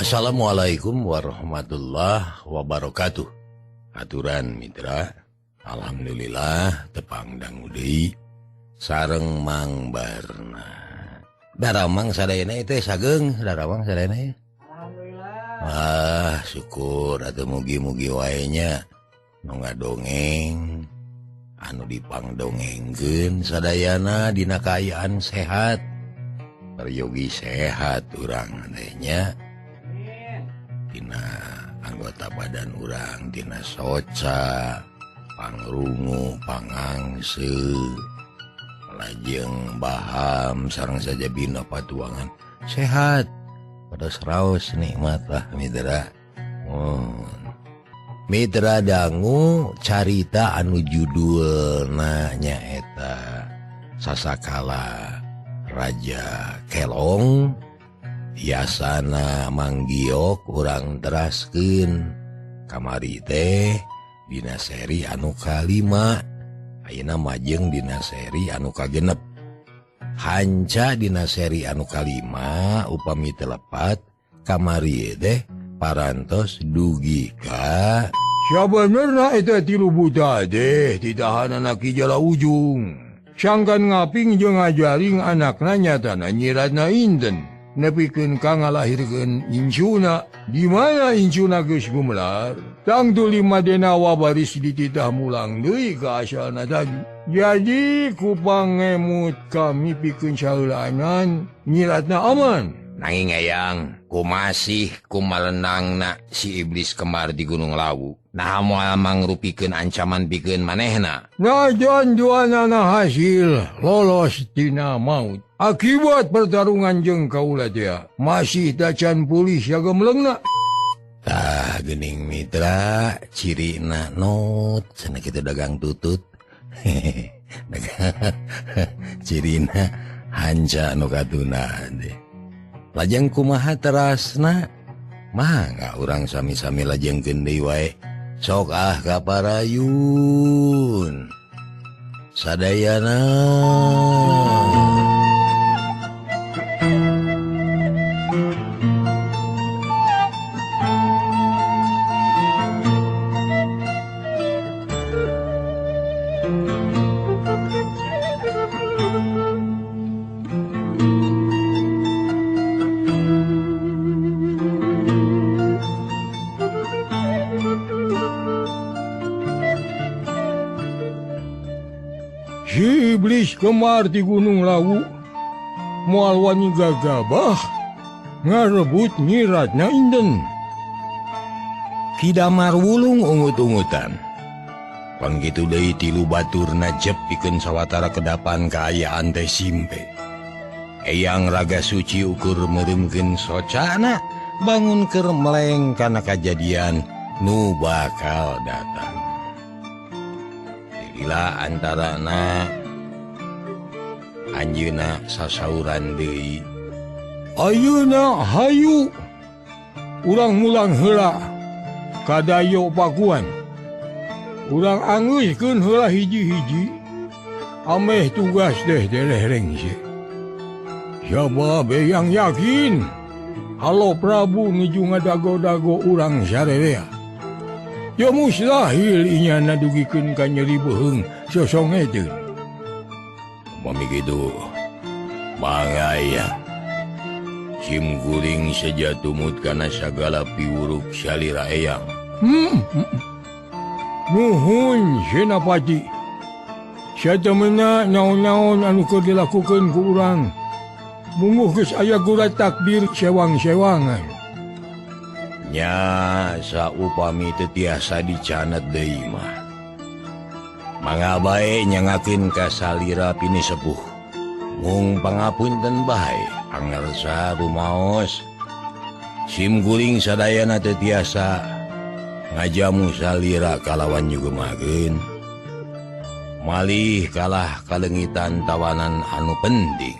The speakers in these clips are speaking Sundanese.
Assalamualaikum warahmatullahi wabarakatuh. Aturan mitra, alhamdulillah tepang dangu deui sareng Mang Barna. Daramang sadayana teh sageung, daramang sadayana ya. Alhamdulillah. Ah, syukur atuh mugi-mugi wae nya nu ngadongeng anu dipangdongengkeun sadayana dina kaayaan sehat. Peryogi sehat urang teh nya. Tina anggota badan urang, tina soca, pangrungu, pangangse, lajeng baham, sareng saja bina patuangan sehat. Pada seraos nikmat lah mitra. Mitra dangu carita anu judulna nyaeta Sasakala Raja Kelong. Yasana Manggiok urang teraskeun kamari teh dina seri anu kalima, ayeuna majeng dina seri anu kagenep. Hanca dina seri anu kalima upami teu lepat kamari teh parantos dugi ka sabenerna eta tilu buta teh ditahanana Ki Jala Ujung. Sangkan ngaping jeung ngajaring anakna nyatana nyiratna inten. Nepikeun ka ngalahirkeun incuna, di mana incuna geus gumelar, tangtu lima denawa baris dititah mulang deui ka asalna tadi. Jadi ku pangemut kami pikeun saheulaanan nyiratna aman. Nanging eyang, kumasih kumalenangna si iblis kemar di Gunung Lawu. Nah moal mangrupikeun ancaman pikeun manehna. Najan duanana hasil lolos tina maut. Akibat pertarungan jeung kaula dia masih tacan pulih sagemlengna. Tah geuning mitra cirina not cenah kitu dagang tutut. Cirina hanca nu katuna teh. Lajeng kumaha terasna? Mangga urang sami-sami lajengkeun deui wae. Sok ah ka parayun. Sadayana. Si iblis kemar di Gunung Lawu moal wani gagabah ngarebut nyiratna inden. Ki Damar Wulung ungut-ungutan. Panggitu deui tilu baturna jep pikeun sawatara kedapan kaayaan teh simpe. Eyang Raga Suci ukur meureumkeun socana bangun keur meleng kana kajadian nu bakal datang. Lila antarana anjeunna sasauran deui. Ayeuna hayu urang mulang heula ka Dayo Pakuan. Urang angeuskeun heula hiji-hiji ameh tugas teh deleh rengse. Sabab eyang yakin halo Prabu nuju ngadago-dago urang sarerea. Ya mustahil inya nadugikeun ka nyeri beuheung sosongedeun. Upami kitu mangga aya sim kuring seja tumut kana sagala piwuruk salira eyang. Nuhun Senapati. Satemena naon-naon anu keur dilakukeun ku urang. Mungguh geus aya gurat takdir sewang-sewangan. Nya saupami teu tiasa dicanet deui mah. Mangga bae nyangakeun ka salira pini sepuh. Mung pangapunten bae angarsa rumaos. Sim kuring sadayana teu tiasa Ngajamu salira kalawan nyugemakeun. Malih kalah kalengitan tawanan anu penting.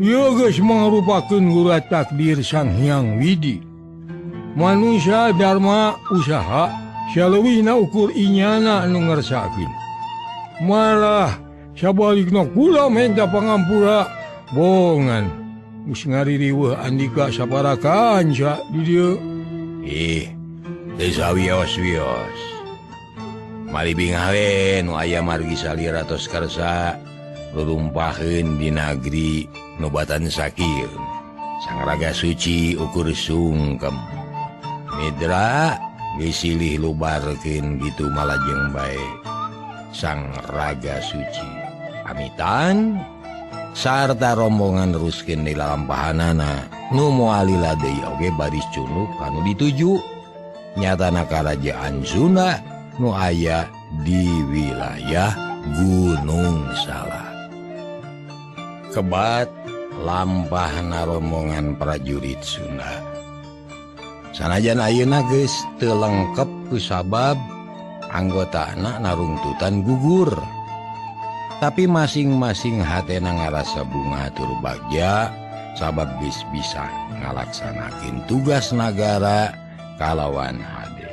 Ieu geus mangrupakeun gurat takdir Sang Hyang Widi. Manusia dharma usaha saleuwihna ukur inyana anu ngersakeun. Malah sabalikna kula menta pangampura bongan. Geus ngaririweuh andika sapara kanca di dieu. Ih, teu sawios-wios. Mali bingah we nu aya margi salira tos karsa lulumpaheun di nagri nobatan sakieu. Sang Raga Suci ukur sungkem. Mitra geus silih lubarkeun gitu malajeng bae. Sang Raga Suci amitan sarta rombongan neruskeun di lalampahanana nu moal lila deui oge baris culuk anu dituju nyatana karajaan Sunda nu aya di wilayah Gunung Salak. Kebat lampahna rombongan prajurit Sunda. Sanajan ayeuna geus teu lengkep kusabab anggotana narungtutan gugur. Tapi masing-masing hatena ngarasa bunga tur bagja sabab geus bisa ngalaksanakeun tugas nagara kalawan hade.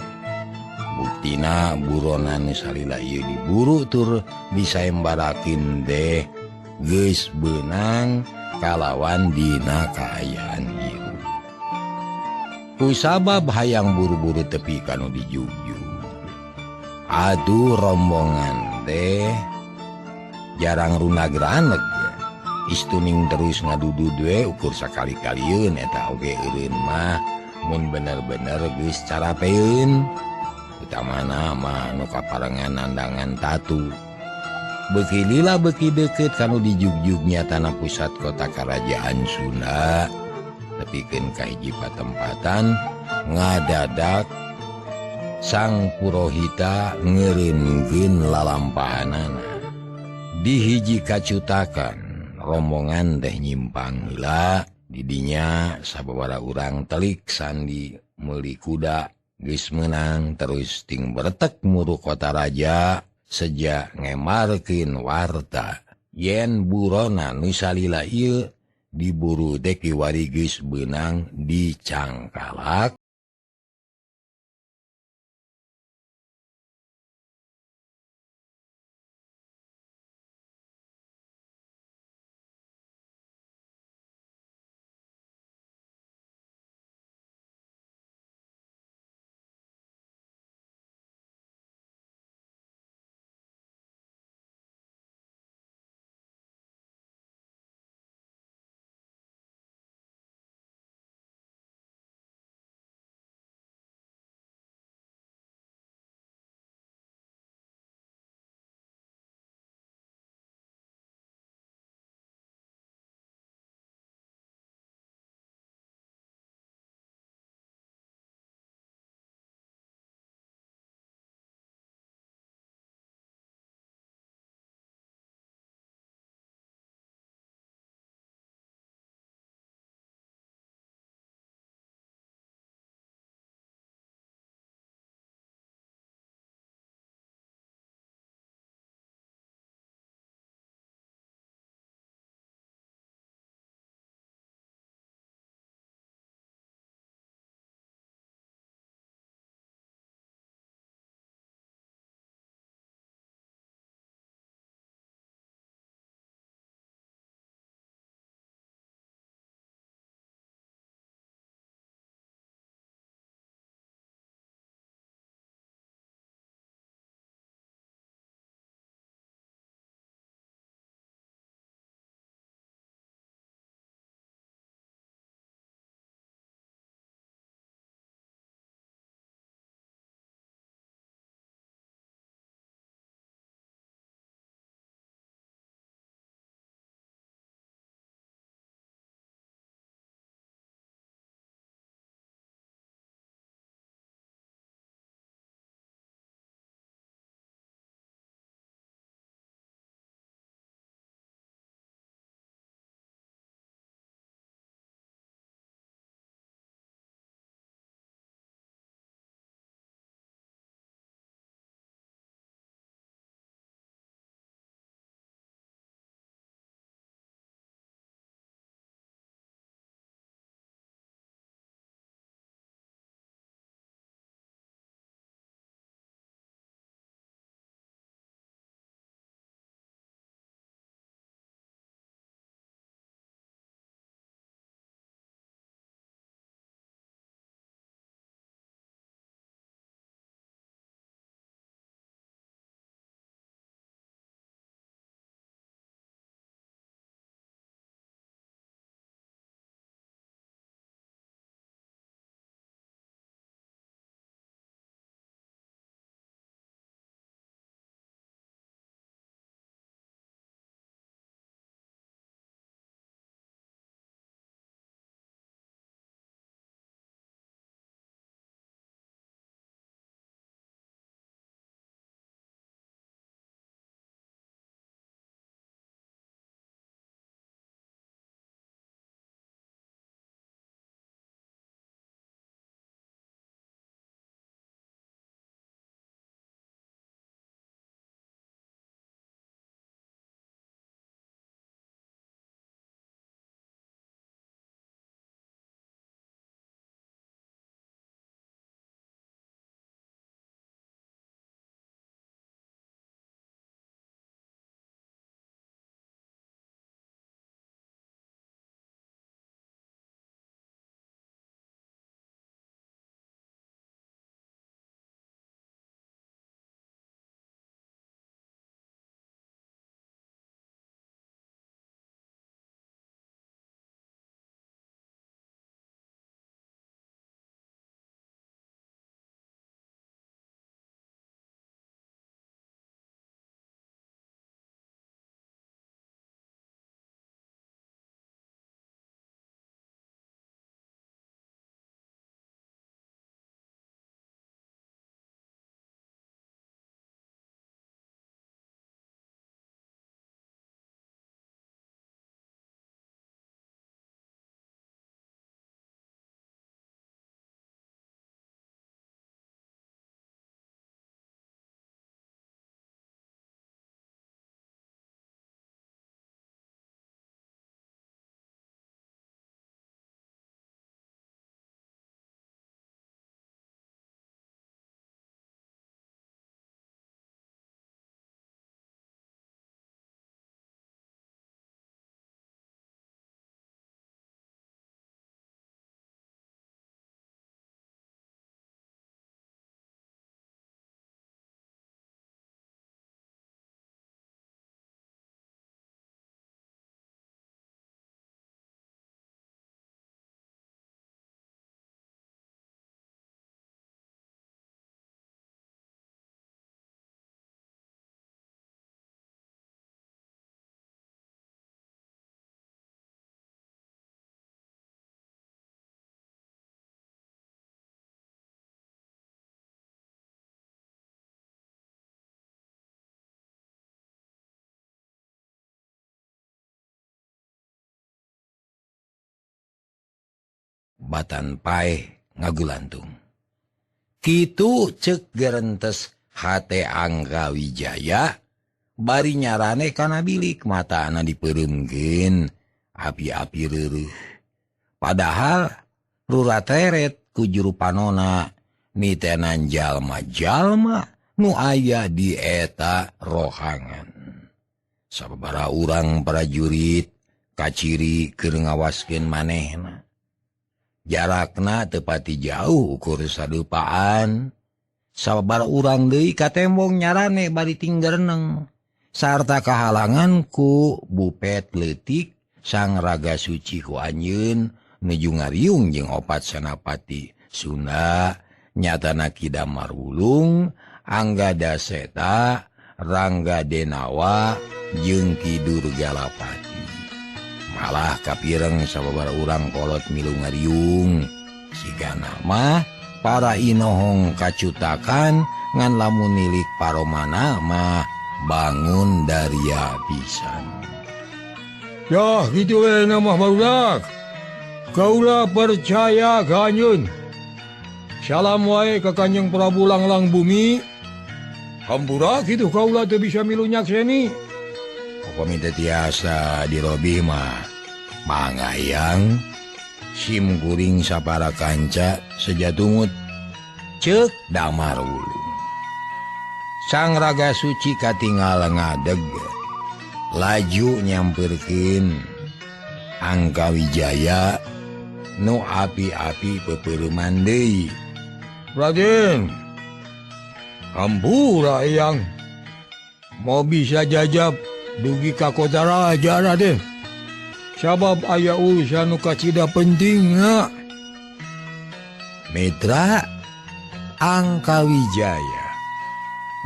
Buktina buronan salila ieu diburu tur disaembarakeun deh geus beunang kalawan dina kaayaan ieu. Kusabab hayang buru-buru tepi kanu dijugjug. Aduh rombongan teh jarang runagranek ya. Istuning terus ngadudud we ukur sakali-kalieun eta oge eureun mah mun bener-bener geus carapeun. Utamana mah nu kaparengan nandangan tatu. Beuki lila beuki deukeut kanu dijugjugnya tanah pusat kota karajaan Sunda. Tepikeun ka hiji patempatan ngadadak sang purohita ngeureunkeun lalampahanana. Di hiji kacutakan rombongan teh nyimpang heula didinya sababaraha urang telik sandi meuli kuda geus meunang terus ting beretek muru kota raja seja ngemarkeun warta yen buronan nu salila ieu diburu teh kiwari geus beunang dicangkalak. Batan paeh ngagulantung. Kitu cek gerentes hate Angga Wijaya bari nyarane kana bilik matana dipeuremkeun api-api reureuh. Padahal rurateret ku juru panona nitenan jalma-jalma nu aya di eta rohangan. Sababaraha urang prajurit kaciri keur ngawaskeun manehna. Jarakna teu pati jauh ukur sadeupaan. Sababaraha urang deui ka tembong nyarane bari tinggereneng. Sarta kahalangan ku bupet leutik Sang Raga Suci ku anjeun nuju ngariung jeung opat senapati Sunda nyatana Ki Damar Wulung, Angga Daseta, Rangga Denawa jeung Ki Durgalapati. Malah kapireng sababaraha urang kolot milu ngariung. Sigana mah para inohong kacutakan ngan lamun nilik paromana mah bangun daria pisan. Yah kitu we mah barudak. Kaula percaya ka anjeun. Salam wae ka Kanjeng Prabu Langlang Bumi. Hampura kitu kaula teu bisa milu nyakseni. Upami teu tiasa dirobih mah mangayang sim kuring sapara kanca sejatungut ceuk Damar Wulung. Sang Raga Suci katingal ngadeg laju nyamperkeun Angga Wijaya nu api-api pepeureman deui. Raden, hampura eyang mau bisa jajab dugi ka kota raja Raden. Sabab aya urusan nu kacida pentingna. Mitra Angga Wijaya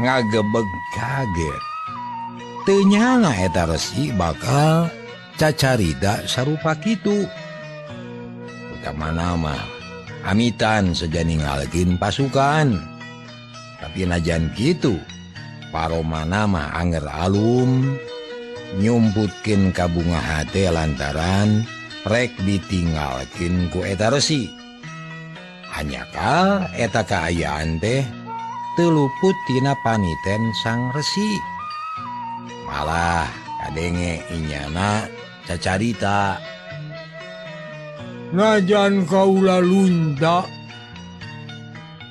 ngagebeg kaget. Teu nyana eta resi bakal cacarita sarupa kitu. Utamana mah amitan seja ninggalkeun pasukan. Tapi najan kitu paromana mah anger alum nyumputkeun ka bunga hate lantaran rek ditinggalkeun ku eta resi. Hanyakal eta kaayaan teh teu luput tina paniten sang resi. Malah kadenge inyana cacarita. Najan kaula lunta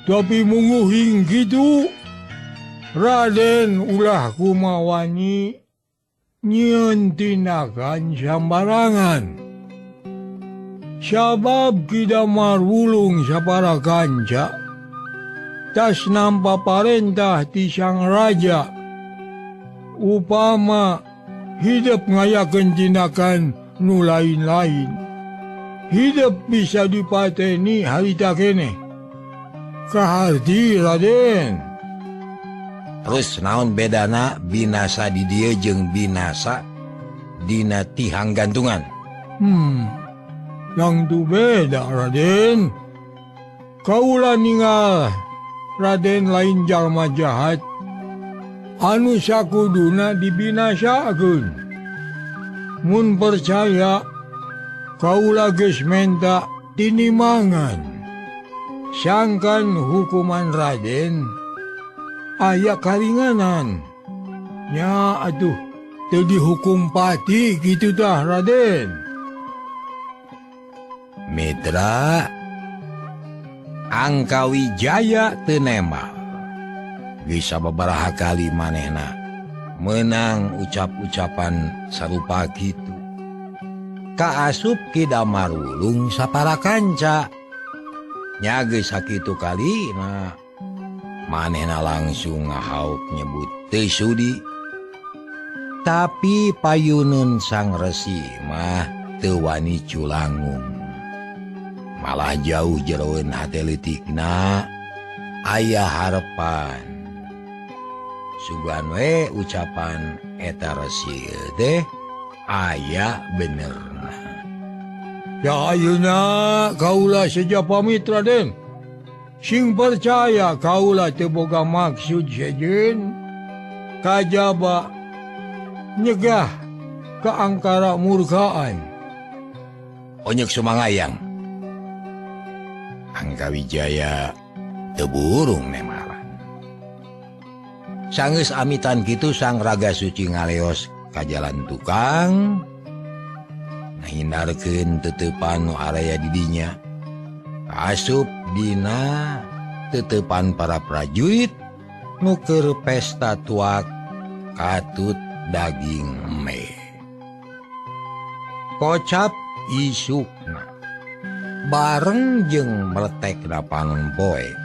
tapi munguhing kitu. Raden ulah kumawani nyieun tinakan sambarangan. Sabab Ki Damar Wulung sapara kanca tas nampa parentah ti sang raja. Upama hidup ngayakeun tindakan nu lain-lain, hidup bisa dipateni harita keneh. Kaharti Raden. Terus naon bedana binasa di dieu jeung binasa dina tihang gantungan? Yang tu beda Raden. Kaula ningal Raden lain jalma jahat anu sakuduna dibinasakeun. Mun percaya kaula geus menta tinimangan. Sangkan hukuman Raden aya karinganan. Nya atuh teu dihukum pati kitu tah Raden. Mitra Angga Wijaya teu nembal. Bisa babaraha kali manehna menang ucap-ucapan sarupa kitu. Kaasup Ki Damar Wulung sapara kanca. Nya geus sakitu kalina manehna langsung ngahauk nyebut teu sudi. Tapi payuneun sang resi mah teu wani culangung. Malah jauh jeroeun hate leutikna aya harepan. Sugan we ucapan eta resi teh aya benerna. Ya ayeuna kaula seja pamit Raden. Sing percaya kaula teu boga maksud sejeun kajaba nyegah keangkara murkaan. Onyek sumangayang. Angkawijaya teu burung nemaran. Sanggeus amitan kitu Sang Raga Suci ngaleos ka jalan tukang ngahindarkeun teteupan nu araya di dinya. Asup dina teteupan para prajurit nu keur pesta tuak katut daging me. Kocap isukna bareng jeung meletekna panon poe.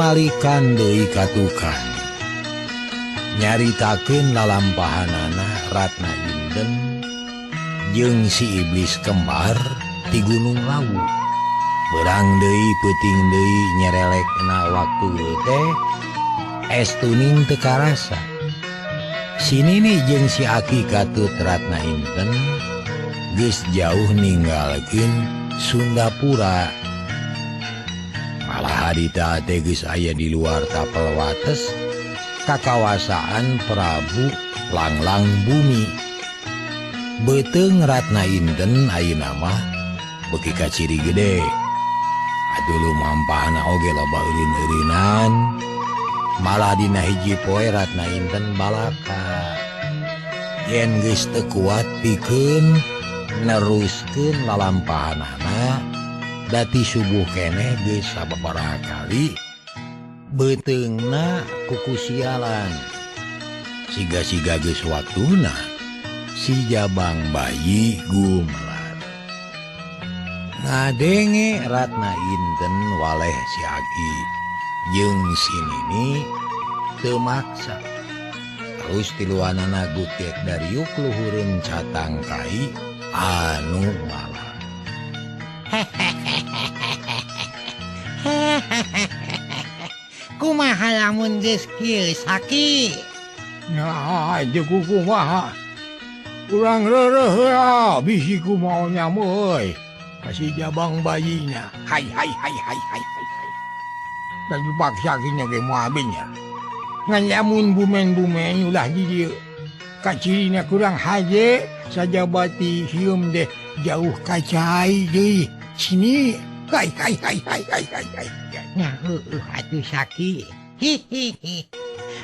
Balikan deui ka tukang nyaritakeun lalampahanana Ratna Inten jeung si iblis kembar di Gunung Lawu. Berang deui peuting deui nyerelekna waktu teh estuning teu karasa. Si Nini jeung si Aki katut Ratna Inten geus jauh ninggalkeun Sundapura. Malah harita teh geus aya di luar tapel wates kakawasaan Prabu Langlang Bumi. Beuteung Ratna Inten ayeuna mah beuki kaciri gede. Aduh lumampahna oge loba eureun-eureunan. Malah dina hiji poe Ratna Inten balaka. Yen geus teu kuat pikeun neruskeun lalampahanana dati subuh keneh geus sababaraha kali beuteungna kuku sialan. Siga-siga geus waktuna si jabang bayi gumelar. Ngadenge Ratna Inten waleh si Aki jeung si Nini teu maksa. Terus tiluanana gutek dariuk luhureun catang kai anu malah. Kumaha lamun geus kieu Saki? Nah, jeung kumaha? Urang reureuh heula bisi kumaha nya euy. Kasih jabang bayinya. Hai hai hai hai hai hai. Dan dipaksa kini ge moal bener. Ngan lamun bumen-bumen ulah di dieu. Kacirina kurang haje sajabati hieum deh jauh kacai deui. Sini. Hai hai hai hai hai hai hai. Nah, heueuh atuh Saki. Hihihi.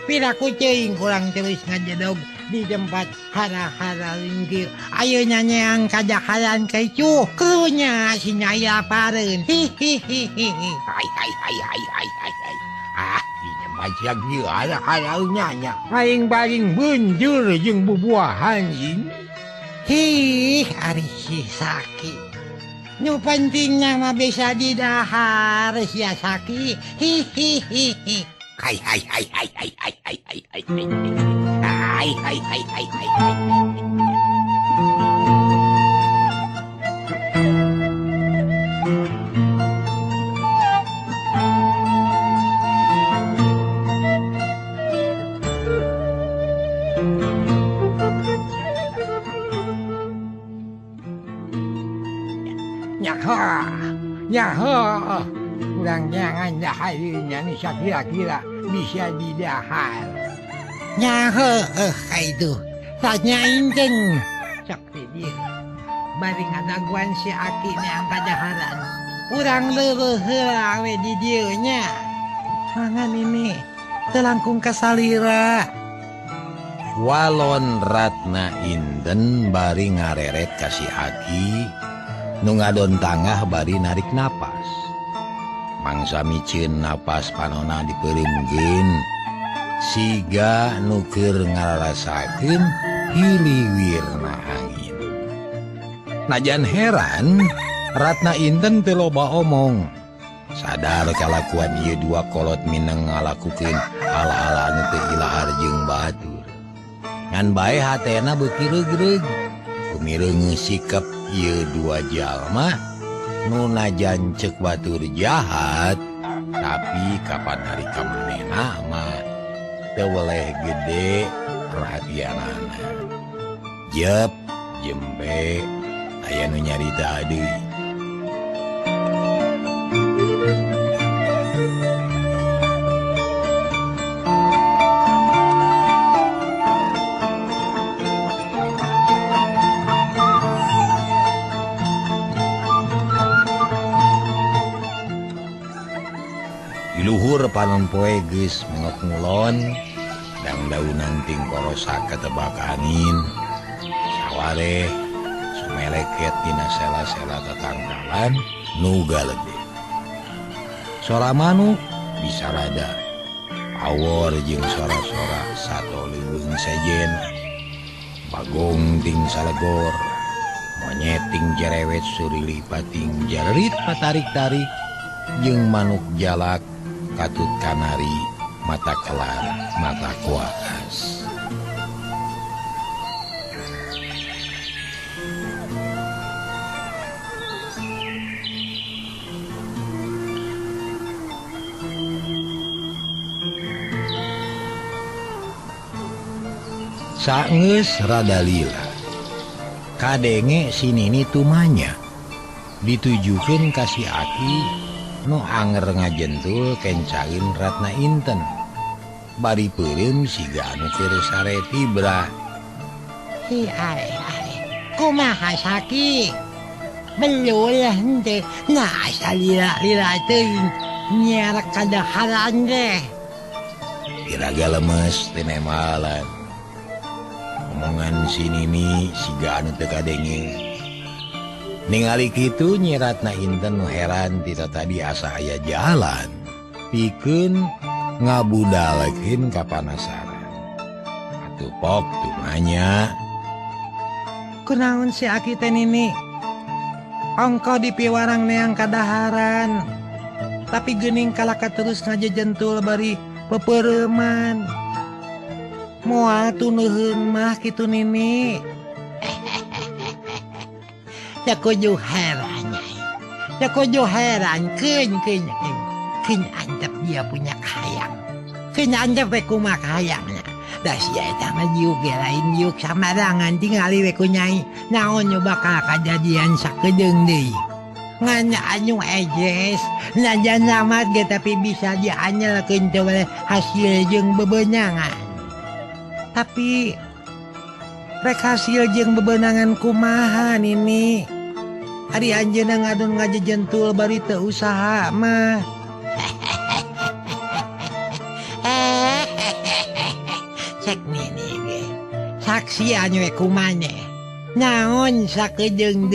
Piraku teuing kurang terus ngajedog di tempat hara-hara linggir. Ayeuna nyeang kajahalan kecuh. Krunya si Nyai lapareun. Hihihihi. Hai hai hai hai hai hai hai. Ah, di tempat kieu hara-hara nya. Aing baring bunjur jeung bubuahan ini. Hih, ari si Saki. Nu pentingna mah bisa didahar sia Saki. Hihihihi. Hai hai hai hai hai hai hai hai hai hai hai hai hai hai hai. Nyaho, nyaho, urang jangan daharinya nih sakira-kira bisa didahar. Nyaho, itu tanya Inten. Sok di dieu. Bari ngadaguan si Aki neang kadaharan. Urang leuweuh heula we di dieu nya. Mangan ini teu langkung kasalira. Walon Ratna Inten bari ngareret ka si Aki nu ngadon tangah bari narik napas. Mangsa miceun napas panona dipeureumkeun siga nu keur ngararasakeun hiliwirna angin. Najan heran Ratna Inten teu loba omong. Sadar kalakuan ieu dua kolot mineng ngalakukeun ala-ala anu teu ilahar jeung batur. Ngan bae hatena beuki reug-reug kumireungeun sikap ieu dua jalma nu najan ceuk batur jahat, tapi kapan hari kamanehna mah teu weleh gede perhatianana. Jep jempe aya nu nyarita deui. Luhur panon poe geus mengok ngulon dang-daunan ting korosa ketebak angin. Sawaleh sumeleket dina sela-sela tetangkalan nu galede. Sora manuk bisa rada awor jeung sora-sora sato leuweung sejen. Bagong ting salegor, monyet ting jerewet surili pating jarit patarik-tarik jeung manuk jalak Katut kamari mata kelar mata kuakas. Saenggeus rada lila kadenge si Nini tumanya ditujukeun ka si Aki nu anger ngajentul kencain Ratna Inten bari peureum siga anu keur sare tibra. Hi ai ai kumaha saki belul henteu nah asa lila-lila teuing nyiar kadaharan teh. Iraga lemes teh nemalan. Omongan si Nini siga anu teu kadenge. Ningali kitu Nyi Ratna Inten nu heran tita tadi asa aya jalan pikeun ngabudalekeun kapanasaran. Atuh pok tumanya. Kunaon si Aki teh Nini? Ongko dipiwarang neang kadaharan. Tapi geuning kalaka terus ngajejentul bari pepereuman. Moal tuneuheun mah kitu Nini. Cakuju heran, cakuju heran, keun keun keun antep dia punya kahayang, keun antep we kumaha kahayangna. Da sia eta mah jiuk ge lain jiuk samarangan tingali we ku nyai naon nu bakal kajadian sakedeung deui. Ngan anu ejes najan lamat ge tapi bisa dianyelkeun teh we hasil jeung bebenangan. Tapi rek hasil jeung bebenangan kumaha Nini? Ari anjeunna ngadon ngajejentul bari teu usaha mah. Cek Nini ge. Saksian we kumaneh. Naon sakedeung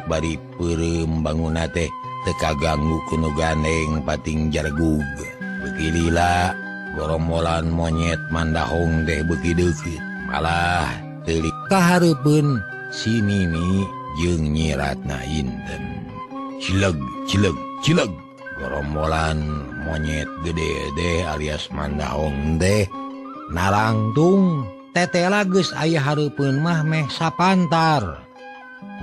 Bari peureum bangunna teh teu kaganggu ku nu gandeng pating jargug. Beuki lila gorombolan monyet mandahong teh beuki deukeut. Malah teulik kahareupeun si Nini jeung Nyi Ratna Inten. Cileg cileg cileg Gorombolan monyet gede deh alias mandaong deh narangtung tetela geus aya hareupeun mah meh sapantar.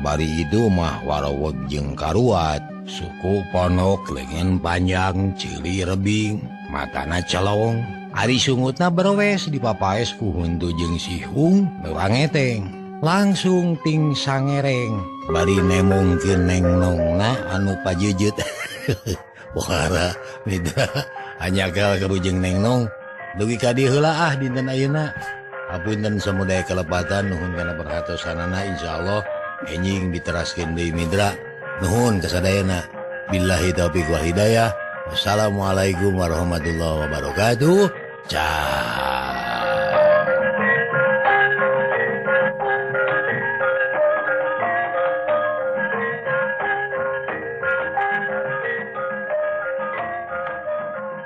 Bari itu mah waraweg jeung karuat, suku ponok lengan panjang cili rebing, matana celong. Ari sungutna berwes dipapaes ku huntu jeung sihung leuwangeteng. Langsung ting sangereng bari nemongkeun neng nongna anu pajejeut. Pohara mitra hanjakal kabujeng neng nong dugi ka dieu heula ah dinten ayeuna. Hapunten samudaya kelepatan, nuhun kana perhatosanana, insyaallah enjing diteraskeun deui mitra. Nuhun kasadayana. Billahi taufiq wal hidayah. Wassalamualaikum warahmatullahi wabarakatuh. Ciao.